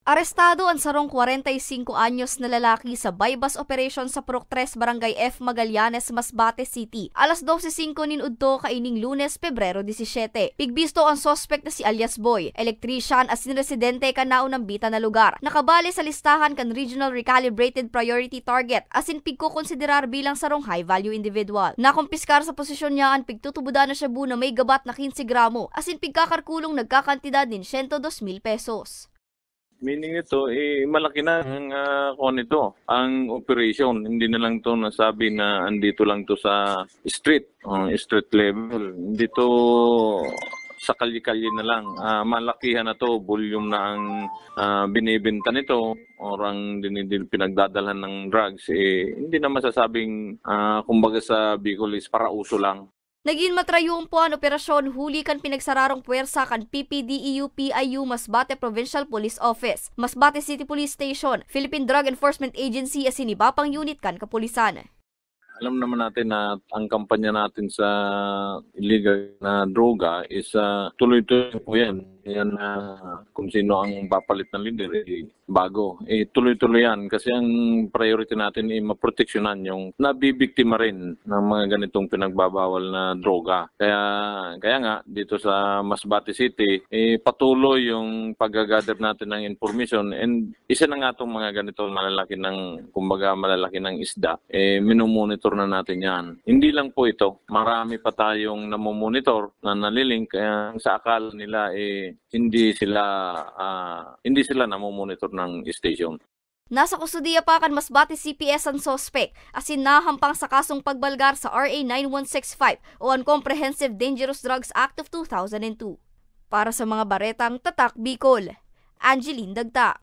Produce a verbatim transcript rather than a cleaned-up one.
Arestado an sarong kwarenta y singko anyos na lalaki sa buy-bust operation sa Purok tres, Barangay F, Magallanes, Masbate City, alas dose singko nin udto kaining Lunes, Pebrero disisiete. Pigbisto an suspek na si alias Boy, electrician asin residente kan naunambitan na lugar. Nakabali sa listahan kan Regional Recalibrated Priority Target asin pigkokonsiderar bilang sarong high-value individual. Nakumpiskar sa posesyon niya an pigtutubodan na shabu na may gabat na quince gramo asin pigkakarkulong nagkakantidad nin sento dos mil pesos. Meaning nito, eh, malaki na ang, ah, kuwan nito, ang operation. Hindi na lang 'to nasabi na andito lang 'to sa street, oh, street level. Dito sa kalye-kalye na lang. Ah, malakihan na 'to, volume na ang, ah, binibenta nito or ang dinidil-, pinagdadalhan ng drugs, eh, hindi na masasabing, ah, kumbaga sa Bicol is parauso lang. Nagin matrayo po an operasyon huli kan pinagsararong puwersa kan P P D E U P I U Masbate Provincial Police Office, Masbate City Police Station, Philippine Drug Enforcement Agency asin iba pang unit kan kapulisan. Alam naman natin na ang kampanya natin sa illegal na droga is, ah, tuloy-tuloy po yan. Yan, ah, kung sino ang papalit ng lider, eh, bago. Eh, tuloy-tuloy yan kasi ang priority natin ay maproteksyonan yung nabibiktima rin ng mga ganitong pinagbabawal na droga. Kaya, kaya nga, dito sa Masbate City, eh, patuloy yung pag-gather natin ng information and isa na nga 'tong mga ganitong malalaki ng, kumbaga, malalaki ng isda, eh, minomonitor na natin 'yan. Hindi lang po ito, marami pa tayong namomonitor na nalilink, kaya sa akala nila, eh, hindi sila, ah, hindi sila namomonitor ng station. Nasa kustodiya pa kan Masbate C P S an suspek, asin nahahampang sa kasong pagbalgar sa R A nine one six five o an Comprehensive Dangerous Drugs Act of two thousand and two. Para sa mga baretang Tatak Bicol, Angeline Dagta.